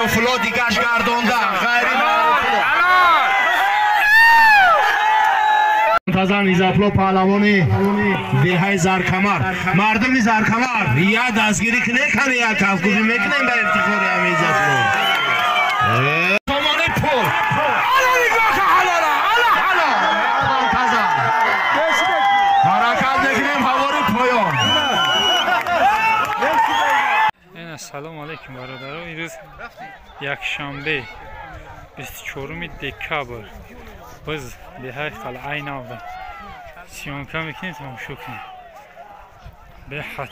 маъруфулло дигаш гардонда. Ғайри маъруфулло. Тазан Изатло паҳлавони деҳаи Заркамар. Мардуми Заркамар як дастгирӣ кунед, кане як кафкӯбӣ мекунем ба ифтихори ҳами Изатло. Сомони пул. Ала нигоҳ кун, ҳалола, ала ҳалол. Тазан. Ҳаракат мекунем ҳавори поён. Ассалому алайкум бародаро. Имрӯз якшанбе 24 декабр. Боз деҳаи Қалъаи Навда съёмка мекунем, тамошо кунем. Беҳад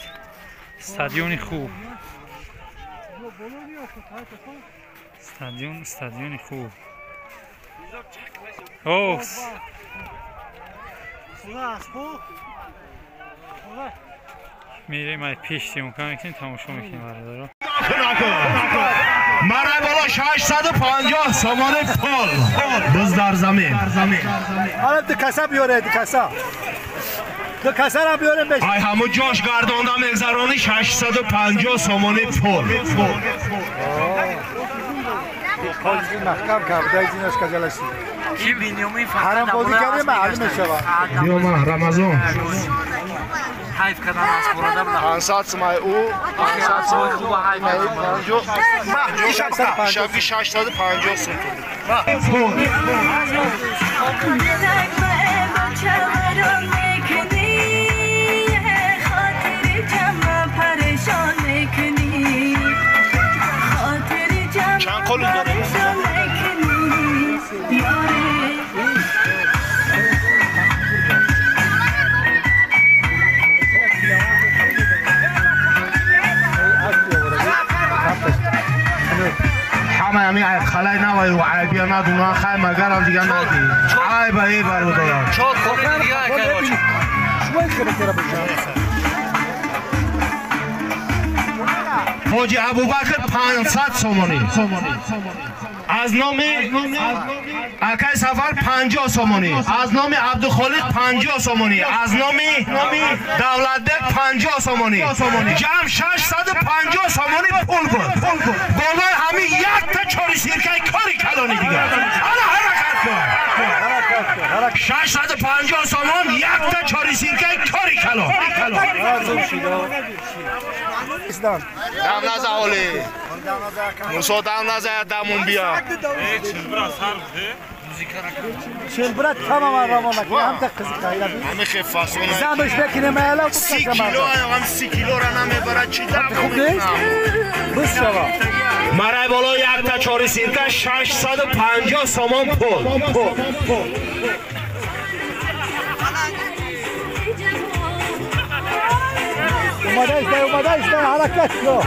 стадиони хуб, стадиони хуб. Ос мерем ай пеш съёмка мекунем, тамошо мекунем бародаро. Мара боло 650 сомони пул. Буз дар замин. Ҳала ду каса биёре, ду каса. Ду касара биёрем беш. Ай ҳаму ҷош гардонда мегзарони 650 сомони пул. Қозӣ маҳкам карда изинаш кажалаши. Ки Бинёмин ҳарам бозӣ кардем, маълум мешавад. Биё ман Рамазон. Ҳайф кардан аз хӯрода буда. 500 сомай ӯ, 500 сомай хуба ҳайф кардан. 50, 650 сом. Пул. Чанд қолин дорем? Ҳама ҳами қалай навай айбия надунан, хай магарам дига нади. Айба эй бародарон. Чор қолин дига короче. Ҳоҷи Абубакр 500 сомонӣ. Аз номи акай Сафар 50 сомонӣ. Аз номи Абдухолиқ 50 сомонӣ. Аз номи Давлатбек 50 сомонӣ. Ҷамъ 650 сомонӣ пул буд. Болои ҳамин якта чори сиркаи кори калони дигар. Ала ҳаракат кун. 650 сомон якта чори сиркаи кори калон. Дам наза оли. Мусо дам наза дамун бия. Чилбра тамоман равона кунем, ҳамта қизиқ айла. Ҳами хел фасона. Замш бекунем айла. 30 кило ҳам 30 кило ра намебарад, чӣ дам хуб нест? Бис шава. Марай боло якта чори сирка 650 сомон пул. Омада истай, омада истай, ҳаракат кун.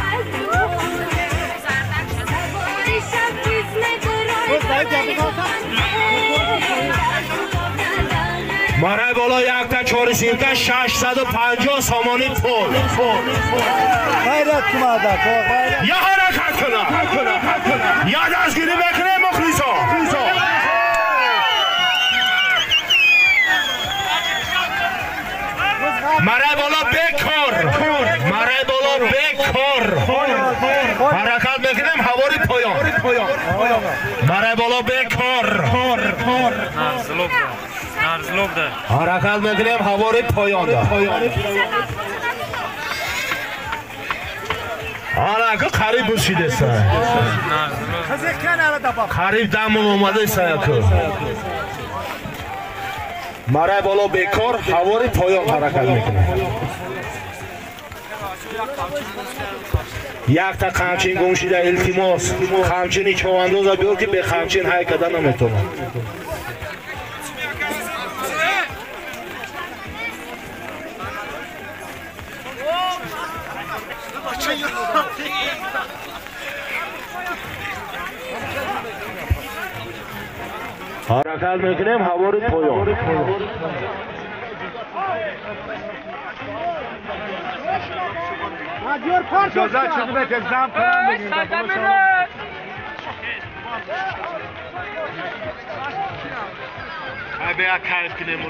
Марай боло якта чори сирка 650 сомонӣ пул. Ғайрат кунада, ғайрат. Я ҳаракат кунад. Я дастгирӣ мекунем мухлисо. Марай боло бекор. Марай боло бекор. Ҳаракат мекунем ҳавори поён. Марай боло бекор. Ҳаракат мекунем ҳавори поён. Ана ку қариб бушидеса. Қариб дамон омадеса ку. Марай боло бекор ҳавори поён ҳаракат мекунем. Якта қамчин гум шида, илтимос. Қамчини човандоза биёр ки бе қамчин ҳай карда наметавонам. Ҳаракат мекунем ҳавори поён. Кайф кунем.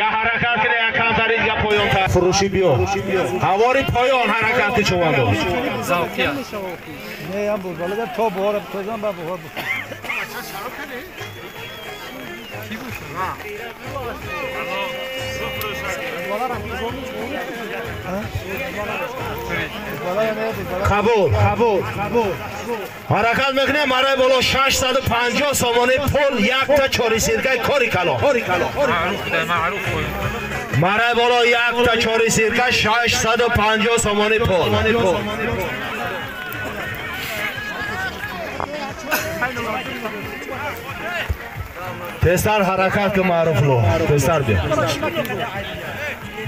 Я ҳаракат кунед, як камтари дига поён фурӯшӣ биё. Ҳавори поён ҳаракат ки чувандоз. Завқия. Не, ям буд. Вале то баҳор, то зан ба баҳор. Қабул, қабул, қабул. Ҳаракат мекунем барои боло 650 сомонӣ пул якта чори сиркаи кори калон. Маъруф буда, маъруф буд. Барои боло якта чори сирка 650 сомонӣ пул. Тезтар ҳаракат кун Маъруфло, тезтар биё.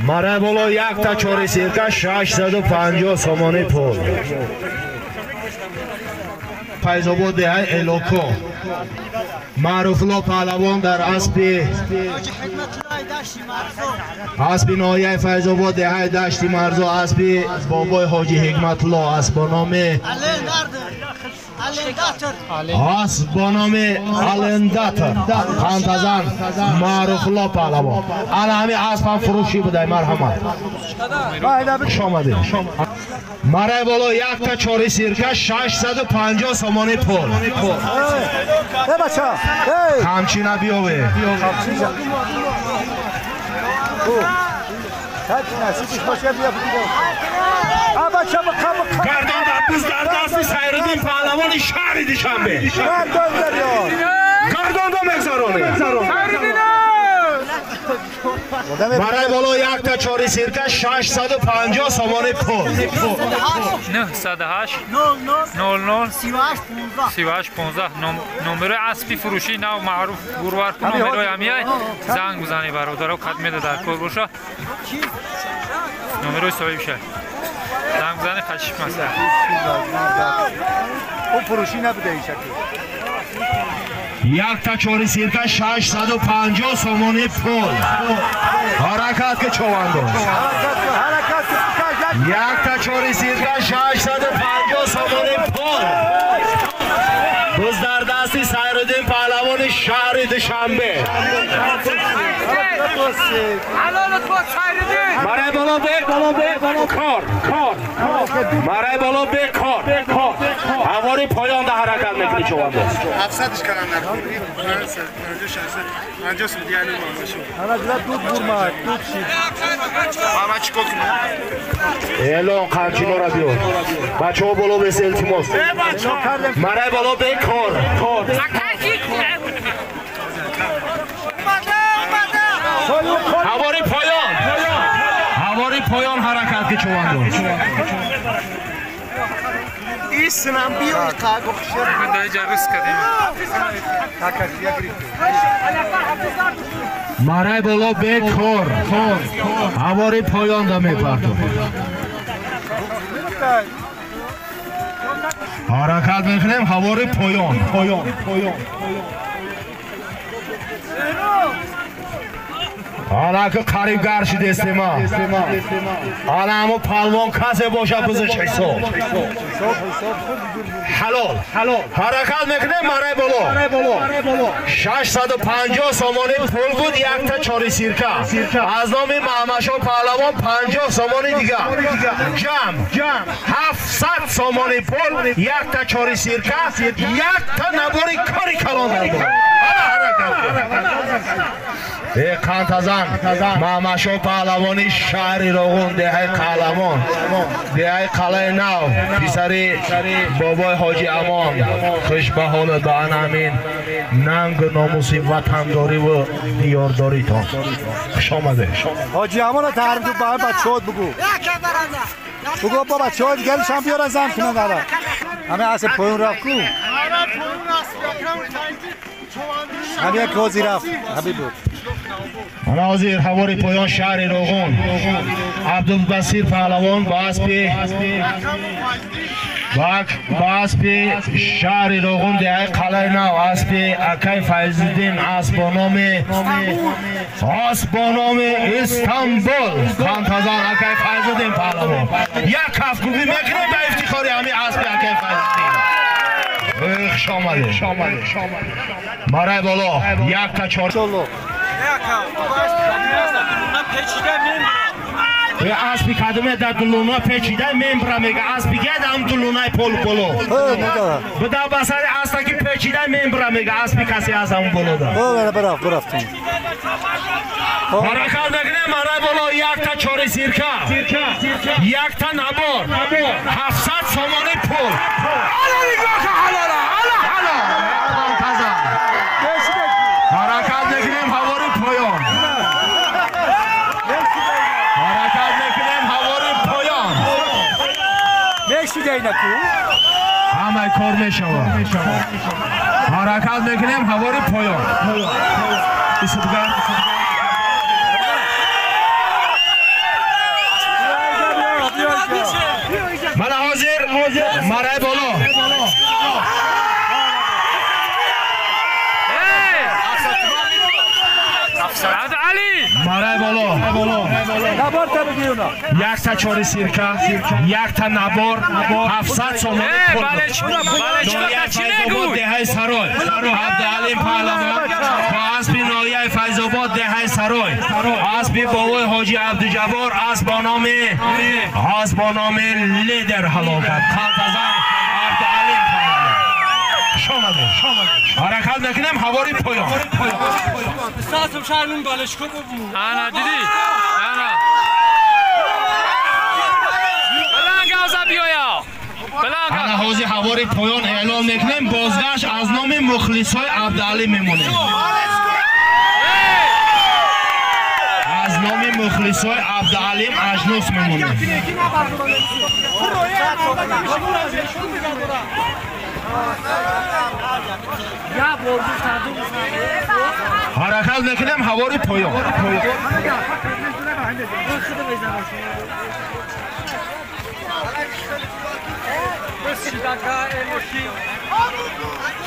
Барои боло якта чори сирка 650 сомонӣ пул. Файзобод деҳаи Элоко. Маъруфло паҳлавон дар аспи ноҳияи Файзобод деҳаи Дашти Марзо, аспи бобои Ҳоҷи Ҳикматулло, асп бо номи Алендатор, қантазан Маъруфло паҳлавон. Ана ҳамин аспам фурӯшӣ будай, марҳамат. Хуш омадед. Барои боло якта чори сирка 650 сомонӣ пул. Ҳамчина биёве. Гардон дар дар дасти Сайриддин паҳлавони шаҳри Душанбе. Гардонда мегзаронем. Барои боло якта чори сирка 650 сомонӣ пул. 908 00 38 15 номерои аспи фурӯшии нав маъруф гурвар кун, номерои ҳамияй занг бизанед бародаро, кад меда дар кор боша. Номерои соҳибша. Занг бизанед, қачиш маса. О фурӯшӣ набуда ин шакл. Якта чори сирка 650 сомонӣ пул. Ҳаракат ки човандоз. Якта чори сирка 650 сомонӣ пул. Буз дар дасти Сайриддин паҳлавони шаҳри Душанбе. Барои боло бе, боло бе, боло кор, кор. Барои боло бе кор. Ҳавори поён да ҳаракат мекунӣ човандоз. 700-ш кардам накун. 50 сум дигар намешав. Ана ҷила дуд бурма, дуд шид. Мама чикор кунам? Элон қамчинора биёр. Бачаҳо боло бес илтимос. Барои боло бе кор, кор. Ҳавори поён. Ҳавори поён ҳаракат ки човандоз. Иснам биё қагу хшер. Барои боло бе кор, кор. Ҳавори поён да мепартом. Ҳаракат мекунем ҳавори поён, поён, поён. Ана ки қариб гар шидестема. Ана ҳамо палвон касе боша бизиш ҳисоб. Ҳалол. Ҳаракат мекунем барои боло. 650 сомонӣ пул буд, якта чори сирка. Аз номи Маҳмадшоҳ паҳлавон 50 сомонӣ дига. Ҷамъ 700 сомонӣ пул, якта чори сирка, якта набори кори калон дар боло. Ана ҳаракат. Қантазан Маҳмадшоҳ паҳлавони шаҳри Роғун, деҳаи Қаҳламон, деҳаи Қалаи Нав, писари бобои Ҳоҷи Амон. Хуш ба ҳолат ба ана ҳамин нангу номуси ватандориву диёрдоритон. Хуш омадед. Ҳоҷи Амонро таҳрим кун, ба бачаҳот бугӯ. Бугӯ бо бачаҳо дигаришам биёран зам кунанд ала. Ҳамин асп поён рафт ку. Ҳамин як ҳозир рафт, ҳабиб буд. Ана ҳозир ҳавори поён шаҳри Роғун. Абдулбасир паҳлавон ба аспи шаҳри Роғун, деҳаи Қалаи Нав, аспи акай Файзиддин, асп бо номи Истанбул. Қантазан акай Файзиддин паҳлавон. Як кафкӯбӣ мекунем ба ифтихори ҳамин аспи акай Файзиддин. Хуш омадед. Барои боло якта чор. Аспи кадуме дар дулуна печида мембра мега аспи гед ам дулунаи пол боло. Буда ба сари аста ки печида мембра мега аспи касе аз ам боло да. Бараф барафтум. Ҳаракат мекунем марай боло якта чори сирка, якта набор, 700 сомони пул. Ала нигоҳ ка ҳалола, ала ҳало. Ҳаракат мекунем ҳавори поён. Ҳаракат мекунем ҳавори поён. Ҳамаи кор мешавад. Ҳаракат мекунем ҳавори поён. Исудгар. Мана ҳозир марай боло. Марай боло. Якта чори сирка, якта набор, 700 сомони пул. Ноҳияи Файзобод деҳаи Сарой. Абдуалим паҳлавон бо аспи ноҳияи Файзобод деҳаи Сарой. Аспи бобои ҳоҷи Абдуҷаббор асп бо номи Лидер ҳалол кард. Қалтазан Абдуалим паҳлавон. Хуш омадед. Ҳаракат мекунем ҳавори поён. Ана дидӣ? Ана. Баланд гавза биёя. Ана ҳозир ҳавори поён эълон мекунем. Бозгашт аз номи мухлисҳои Абдуалим мемонем. Аз номи мухлисҳои Абдуалим ажнос мемонем. Ҳаракат мекунем ҳавори поён.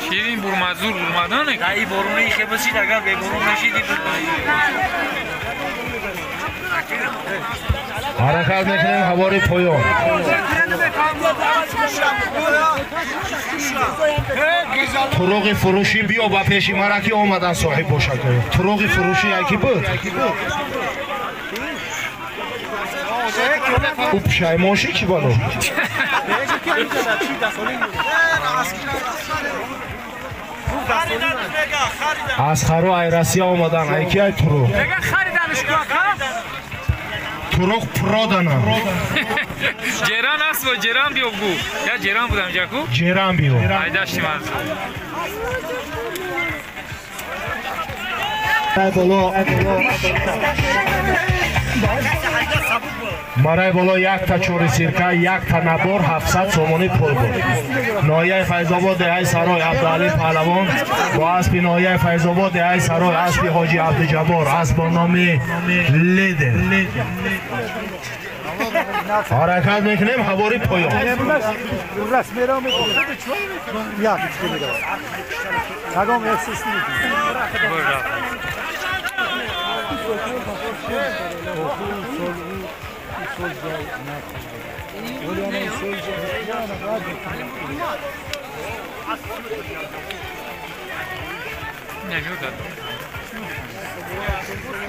Ширин бурмазур бурмадане? Ай боруни хебасид агар беборун нашиди. Ҳаракат мекунем ҳавори поён. Туруғи фурӯшӣ биё ба пеши мара ки омадан соҳиб бошад. Туруғи фурӯшӣ яки буд? Ӯ пушаймон шид чӣ бало? Аз хару ай Россия омадан, ай ки ай туруғ? Туруғ продана. Ҷеран аст бо ҷеран биё гу. Я ҷеран будам ҷаку? Ҷеран биё. Ай дашти манзур. Марай боло якта чори сирка, якта набор, 700 сомони пул буд. Ноҳияи Файзобод деҳаи Сарой Абдуалим паҳлавон бо аспи ноҳияи Файзобод деҳаи Сарой аспи ҳоҷи Абдуҷаббор асп бо номи Лидер. Ҳаракат мекунем ҳавори поён.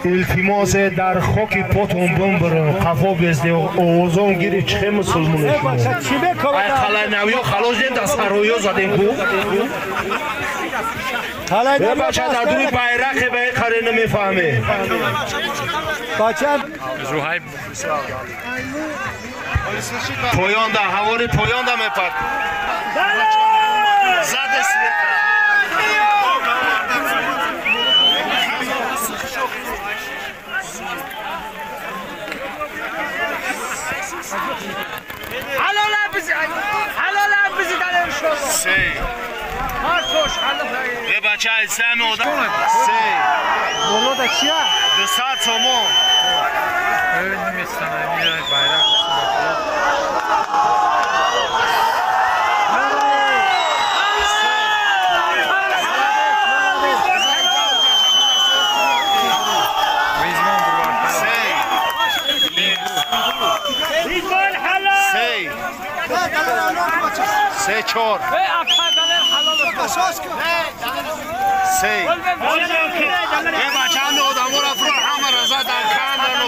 Илтимос дар хоки потон бимбирам, қафо безде овозон гири чихе мусулмоне шумо. Ай қалайнавиё халос дем дар сароё задем ку. Бача дар дури байрақе ба қаре намефаҳме. Поёнда ҳавори поёнда мепард. Заде света. Е бача сами одам. Се. Боло да чия? 200 сомон. سه چهار سه یه بچه هم آدم ها را فرو همه رضا در کندن و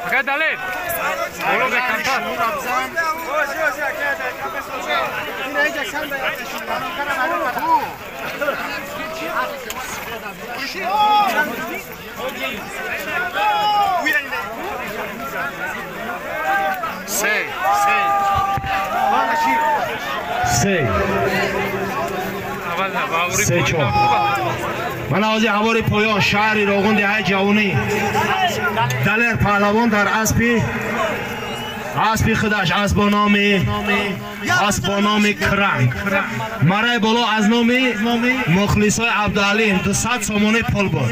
Акай Далер. Боло бекамтар. Се. Се чор. Ман ози ҳавори поён шаҳри Роғун деҳаи ҷавонӣ. Далер паҳлавон дар аспи худаш асп бо номи Кранг. Мараи боло аз номи мухлисои Абдуалим 200 сомонӣ пул буд.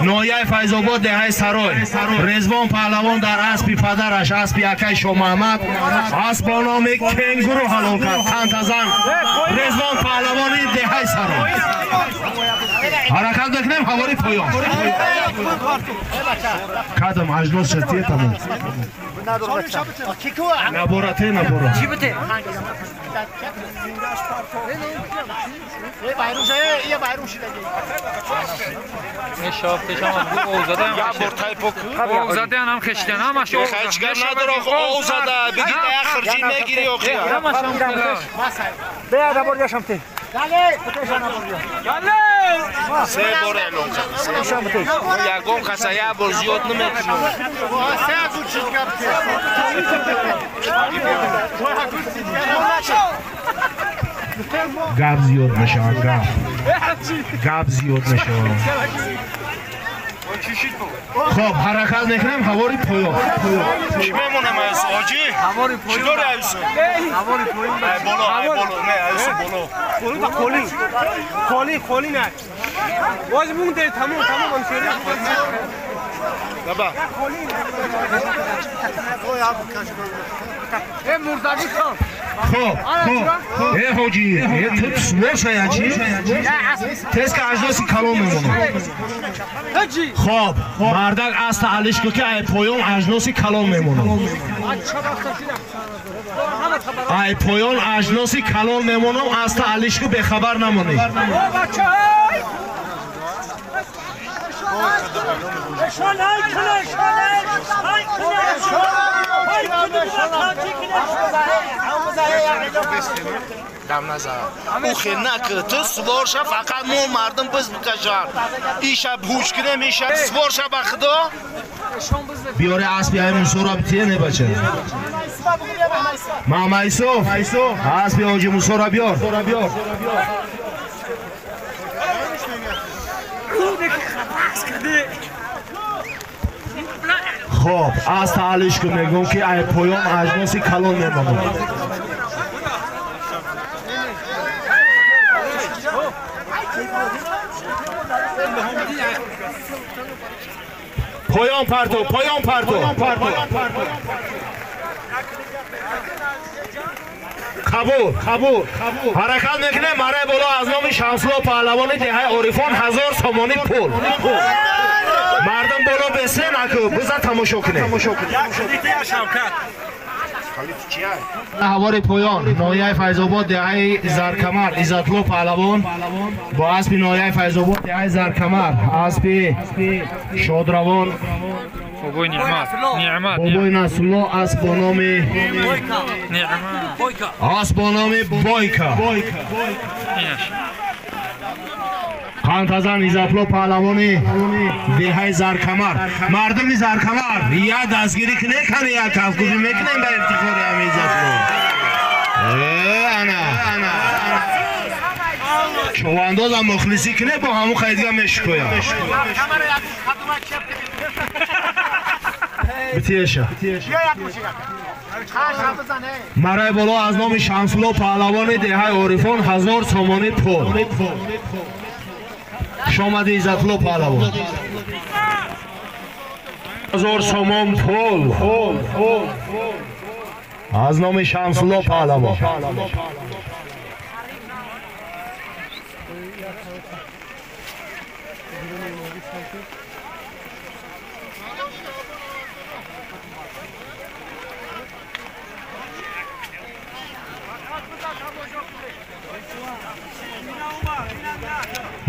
Ноҳияи Файзобод деҳаи Сарой. Резвон паҳлавон дар аспи падараш аспи акаи Шоҳмаҳмад асп бо номи Кенгуру ҳалол кард. Тантазан Резвон паҳлавони деҳаи Сарой. Ҳаракат мекунем ҳавори поён. Кадам ажнос шатие тамом. Набора те набора. Се бор эълон кард. Ягон каса як бор зиёд намекунад. Гап зиёд мешавад, гап. Гап зиёд мешавад. Хоб, ҳаракат мекунем ҳавори поён. Чӣ мемонем аз ҳоҷӣ? Чӣ дори айсу? Ҳавори поён. Ай боло, ай боло, не, айсу боло. Боло ба холи. Холи, холи не. Боз мунде тамом, тамом он шери. Баба. Э мурдаги хон. Хоб, хоб. Э ҳоҷӣ, э ту сувор шая чӣ? Теска ажноси калон мемонад. Хоб, мардак аста алиш ку ки ай поён ажноси калон мемонад. Ай поён ажноси калон мемонам, аста алиш ку бехабар намонӣ. Дам назар. Ухе накр, ту сувор ша, фақат мо мардум биз бикашанд. Иша ҳуш кунем, иша сувор ша ба худо. Биёре аспи ай Мусоро битие не бача. Мама Юсуф, аспи ҳоҷи Мусоро биёр. Хоб, аз таалиш ку мегӯм ки ай поён ажноси калон мемонад. Поён парто, поён парто. Қабул, қабул. Ҳаракат мекунем мараи боло аз номи Шамсулло паҳлавони деҳаи Орифон 1000 сомонӣ пул. Мардум боло бесе наку, биза тамошо кунем. Ҳавори поён ноҳияи Файзобод деҳаи Заркамар Иззатулло паҳлавон бо аспи ноҳияи Файзобод деҳаи Заркамар аспи шодравон Бобои Неъмат, Неъмат, Бобои Насрулло асп бо номи асп бо номи Бойка. Қантазан Иззатулло паҳлавони деҳаи Заркамар. Мардуми Заркамар як дастгирӣ кунед, кане як кафкӯбӣ мекунем ба ифтихори ҳами Иззатулло. Ана човандозам мухлисӣ кунед, бо ҳамун қайдга мешикоям. Битиеша. Мараи боло аз номи Шамсулло паҳлавони деҳаи Орифон 1000 сомонӣ пул. Шомади Иззатулло паҳлавон. 1000 сомон пул. Аз номи Шамсулло паҳлавон.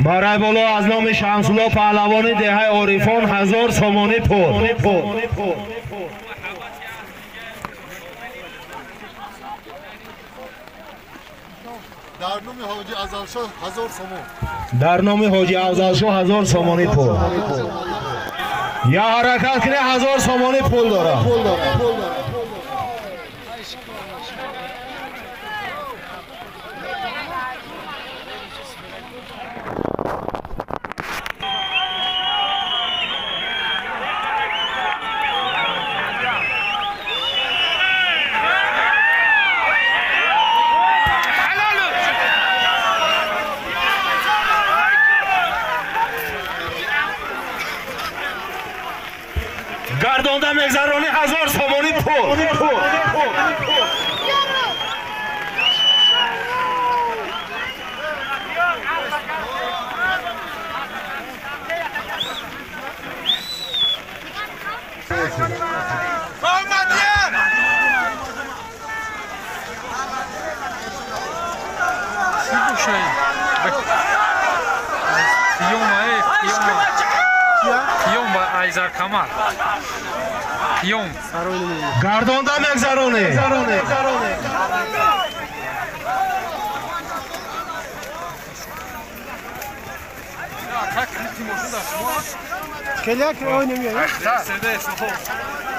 Марай боло аз номи Шамсулло паҳлавони деҳаи Орифон 1000 сомонӣ пул. Дар номи Ҳоҷи Афзалшоҳ 1000 сомон. Дар номи Ҳоҷи Афзалшоҳ 1000 сомонӣ пул. Я ҳаракат кунӣ 1000 сомонӣ пул дорам. Гардонда мегзаронӣ 1000 сомонӣ пул. Айзаркамар. Қиём. Гардонда мегзаронӣ.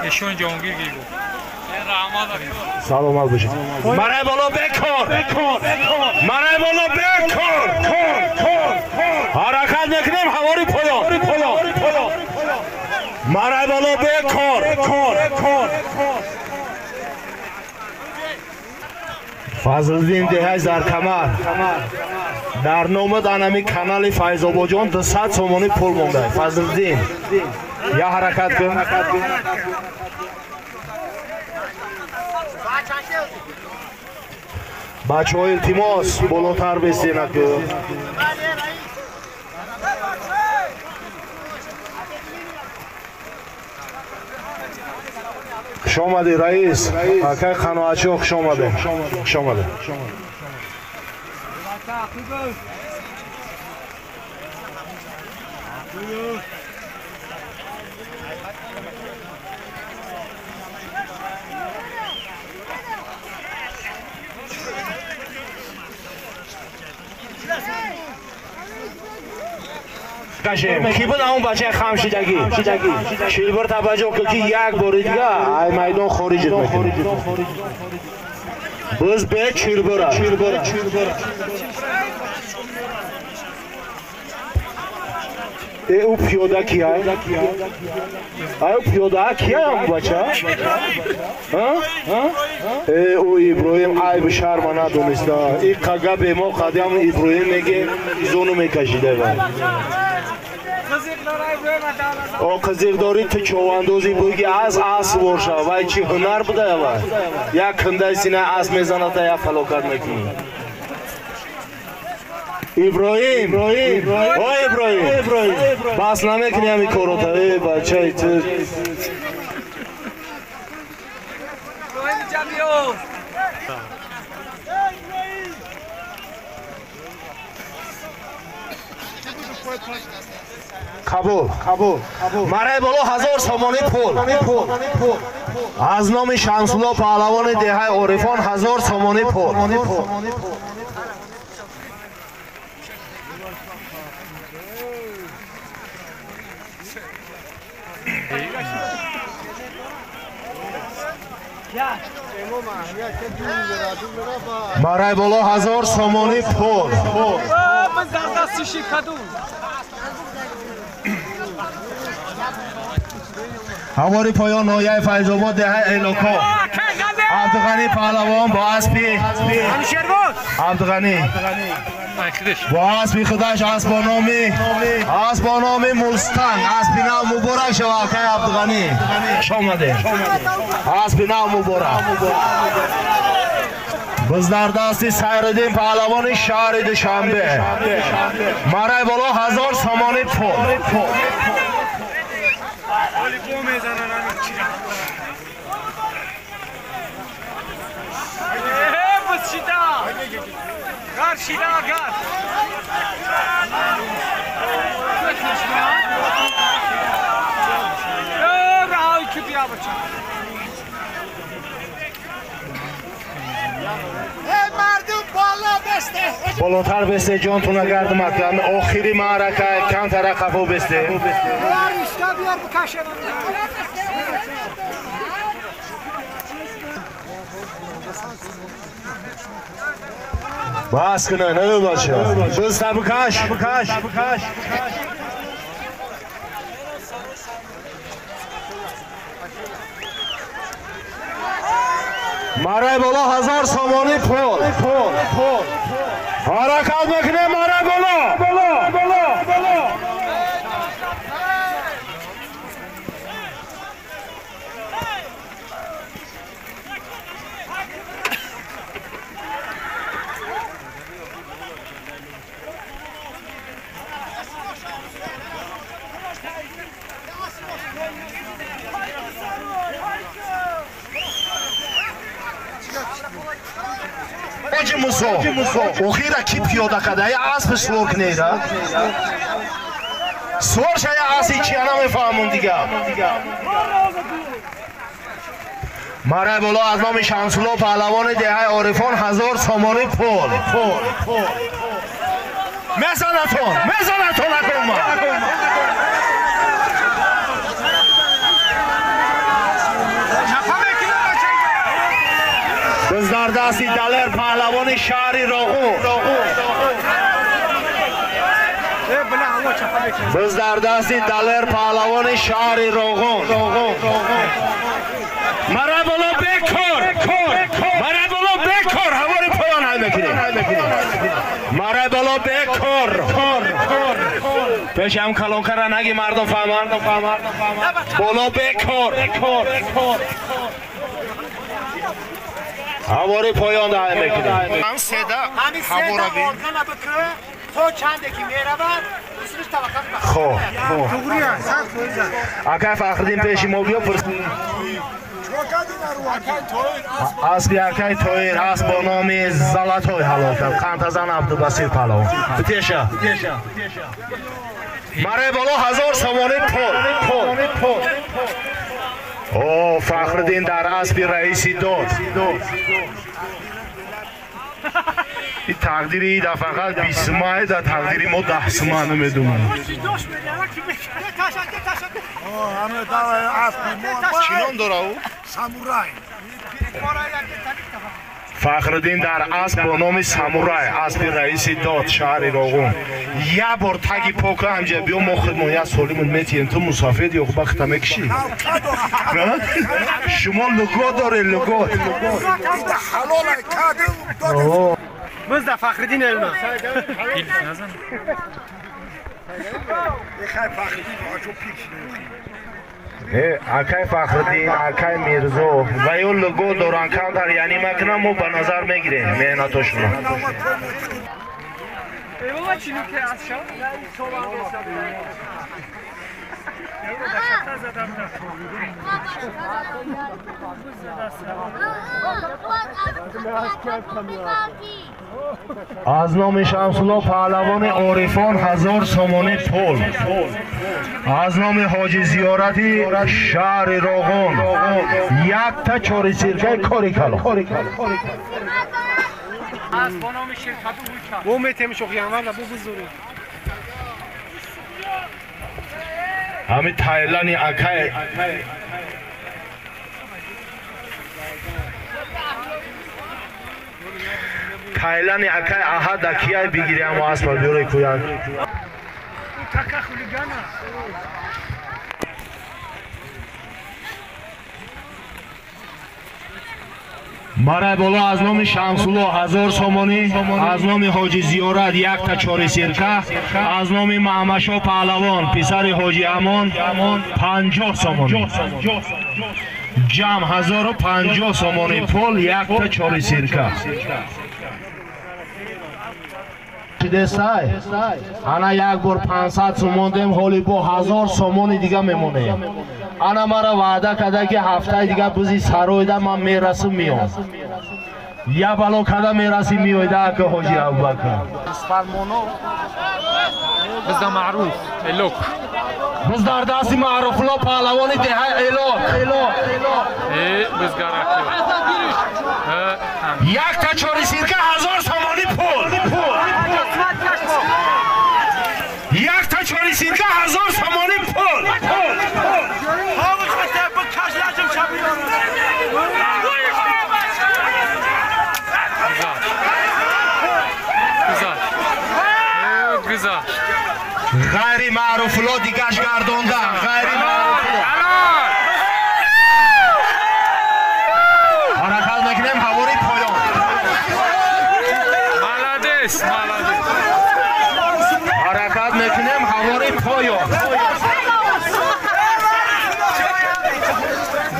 Эшон ҷонгир гирбу. Саломат бошед. Марай боло бекор. Марай боло бекор. Ҳаракат мекунем ҳавори поён. Марай боло бекор. Фазлиддин деҳаи Заркамар. Дар номад анами канали Файзобоҷон 200 сомонӣ пул монда. Фазлиддин, я ҳаракат кун. Бачаҳо илтимос болотар бистена ку. Хуш омадӣ раис. Акай қаноатчиҳо хуш омадед. Хуш омадед. Кашем. Ки буд он бачаи хамшидагӣ? Шилбир таваҷҷӯҳ кун ки як бори дига ай майдон хориҷит мекунад. Биз бе чилбира. Э ӯ пиёда кия? Ай ӯ пиёда кия ам бача? Э ӯ Иброҳим айби шарма надониста. И қага бемо қадам Иброҳим меге зону мекашида вай. О қизиқдорӣ ту човандозӣ буги аз асп боша. Вай чӣ ҳунар буда вай? Як кундаи сина асп мезаната як фалокат мекунӣ. Иброҳим, о Иброҳим, бас намекунӣ ҳамин корота. Э бачаи ту. Қабул. Марай боло 1000 сомонӣ пул. Аз номи Шамсулло паҳлавони деҳаи Орифон 1000 сомонӣ пул. Марай боло 1000 сомонӣ пул. Ҳавори поён ноҳияи Файзобод деҳаи Элоко. Абдуғанӣ паҳлавон бо аспи Абдуғанӣ бо аспи худаш асп бо номи Мустанг. Аспи нав муборак шава акай Абдуғанӣ. Хуш омадед. Аспи нав муборак. Biz дар дасти Сайриддин паҳлавони шаҳри Душанбе. Марай боло 1000 сомонӣ пул. Болотар бесте ҷонтуна гардам аклан охири маърака камтара қафо бесте. Бас кунед, эй бача. Бизта бикаш, бикаш, бикаш. Марай боло 1000 сомонӣ пул, пул, пул. Ҳаракат мекунем марай боло, боло, боло, боло. Ҳоҷи Мусо, охира ки пиёда карда? Я асп сувор кунеда? Сувор ша я аси чия намефаҳмам дига. Марай боло аз номи Шамсулло паҳлавони деҳаи Орифон 1000 сомонӣ пул. Мезанатон, мезанатон акома. Biz дар дасти Далер паҳлавони шаҳри Роғун. Biz дар дасти Далер паҳлавони шаҳри Роғун. Мара боло бекор, мара боло бекор, ҳавори поён ҳай мекунем. Мара боло бекор. Пешам калонкара наги мардум фаҳманд. Боло бекор. Ҳавори поён даҳ мекунем. Ҳам седа ҳавора би. То чанде ки меравад, усулиш таваққуф мекунад. Хо, хо. Акай Фахриддин пеши мо биё пурс. Аспи акай Тоир асп бо номи Залатой ҳалол кард. Қантазан Абдубасир паҳлавон. Битеша. Марай боло 1000 сомонӣ пул, пул, пул. О, Фахриддин дар аспи раиси дод. Ин тақдири ин дафъа фақат 20 май, дар тақдири мо 10 май намедонам. Чӣ ном дора ӯ? Самурай. Фахриддин дар асп бо номи Самурай, аспи раиси дод шаҳри Роғун. Як бор таги пока ҳамҷа биё, мо худмон як солимон метиҳем, ту мусофир ё бахта мекишӣ. Шумо лугот доред, лугот. Бизда Фахриддин элма. Акай Фахриддин, акай Мирзо ва ё лугот доранд камтар, яъне макунам мо ба назар мегирем меҳнатошонро. Аз номи Шамсулло паҳлавони Орифон 1000 сомонӣ пул. Аз номи Ҳоҷи Зиёрати шаҳри Роғун якта чорисиркаи кори калон. Ҳами Тайлани акай Тайлани акай аҳад акияй бигирям аспа биёре кӯяк. Марай боло аз номи Шамсулло 1000 сомонӣ, аз номи Ҳоҷи Зиёрат якта чорисирка, аз номи Маҳмадшоҳ паҳлавон писари Ҳоҷи Амон 50 сомонӣ. Ҷамъ 1050 сомонӣ пул, якта чорисирка. Десай, ана як бор 500 сомон дем, ҳоли бо 1000 сомони дига мемонем. Ана мара ваъда карда ки ҳафтаи дига бузи сароида ман мерасам меом. Я бало када мераси миоида ака ҳоҷи Абубакр. Бизда маъруф Элок. Биз дар дасти Маъруфулло паҳлавони деҳаи Элок. Бизгараки. Якта чори сирка 1000 сомонӣ пул. Якта чори сирка 1000 сомонӣ пул. Ғайри маъруфулло дигаш гардонда. Ғайри маъруфулло. Ҳаракат мекунем ҳавори поён. Молодец, молодец. Ҳаракат мекунем ҳавори поён.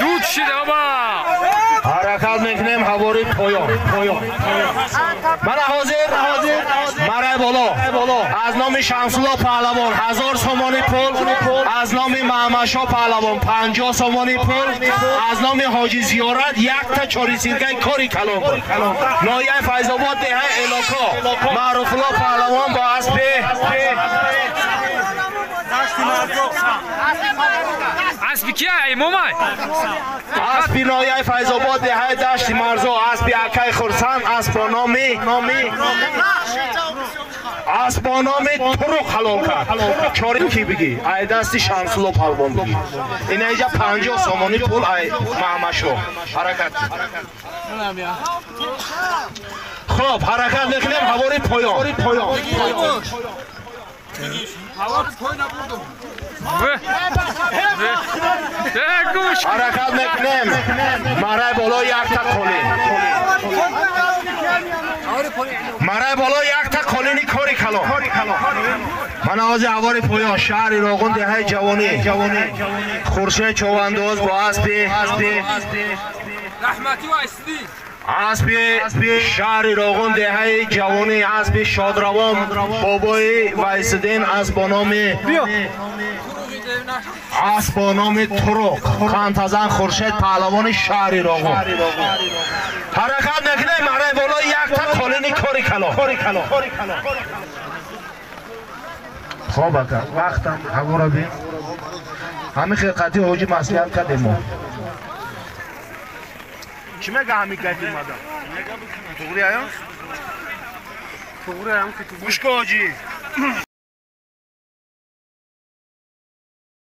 Дуд шид оба. Ҳаракат мекунем ҳавори поён. Мана ҳозир марай боло аз номи Шамсулло паҳлавон 1000 сомонӣ пул, аз номи Маҳмадшо паҳлавон 50 сомонӣ пул, аз номи Ҳоҷи Зиёрат якта чори сиркаи кори калон. Ноҳияи Файзобод деҳаи Элоко Маъруфулло паҳлавон бо аспи аспи кия имомай? Аспи ноҳияи Файзобод деҳаи Дашти Марзо, аспи акаи Хурсанд, асп бо номи Туруқ ҳалол кард. Чори ки бигӣ? Ай дасти Шамсулло паҳлавон бигӣ. Ина иҷа 50 сомонӣ пул ай Маҳмадшо. Ҳаракат. Хоб, ҳаракат мекунем ҳавори поён. Ҳаракат мекунем марай боло якта қолин. Марай боло якта қолини кори калон. Мана ҳозир ҳавори поён шаҳри Роғун деҳаи Ҷавонӣ. Хуршед Човандоз бо аспи аспи шаҳри Роғун деҳаи Ҷавонӣ, аспи шодравон бобои Вайсиддин, асп бо номи Туруқ, қантазан Хуршед паҳлавони шаҳри Роғун. Ҳаракат мекунем марай боло якта қолини кори калон. Хоб ака, вақтам ҳаворо бин. Ҳамин хиқати ҳоҷи маслиҳат кардем мо. Чӣ мега ҳамин гапи мадам? Туғри аён? Туғри аён ки гӯш ку ҳоҷӣ.